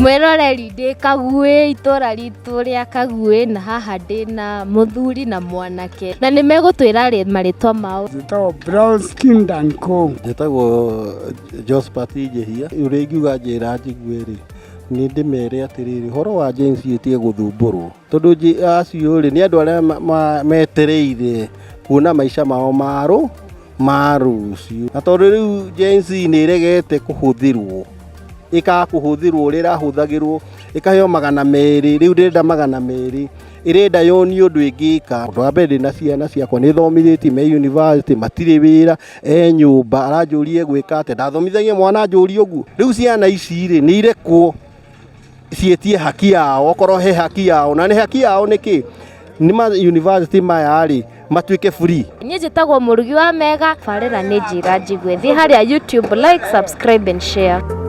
Mwĩroreri, ndĩ Kaguĩ, itũra ritũ rĩa Kaguĩ, na haha ndĩ na mũthuri na mwanake, na nĩ megũtwĩra marĩtwa mao. Njĩtagwo Brown Skin Danko. Njĩtagwo Josephat Njehia. Ũrĩa ingiuga njĩra njigue rĩ, nĩ ndĩmere atĩrĩrĩ, ũhoro wa Gen Z ĩtige gũthumbũrwo, tondũ acio rĩ, nĩ andũ arĩa metereire kuona maica mao ma rũciũ. Na tondũ rĩu Gen Z nĩ ĩregete kũhũthĩrwo, ĩkaga kũhũthĩrwo ũrĩa ĩrahũthagĩrwo, ĩkaheo 200, rĩu ndĩrenda 200, ĩrenda yonio ũndũ ĩngĩka. Ũndũ wa mbere ndĩna ciana ciakwa nĩ thomithĩtie me university, matirĩ wĩra, e nyũmba, aranjũria egwĩka atĩa, ndathomithagia mwana anjũrie ũguo. Rĩu ciana ici rĩ, nĩ irekwo ciĩtie haki yao, okorwo he haki yao, na nĩ haki yao nĩ kĩ? Nĩ ma university maya rĩ, matuĩke free. Niĩ njĩtagwo mũrugi wa mega, barĩra nĩ njĩra njigue. Thiĩ harĩa YouTube, like, subscribe and share.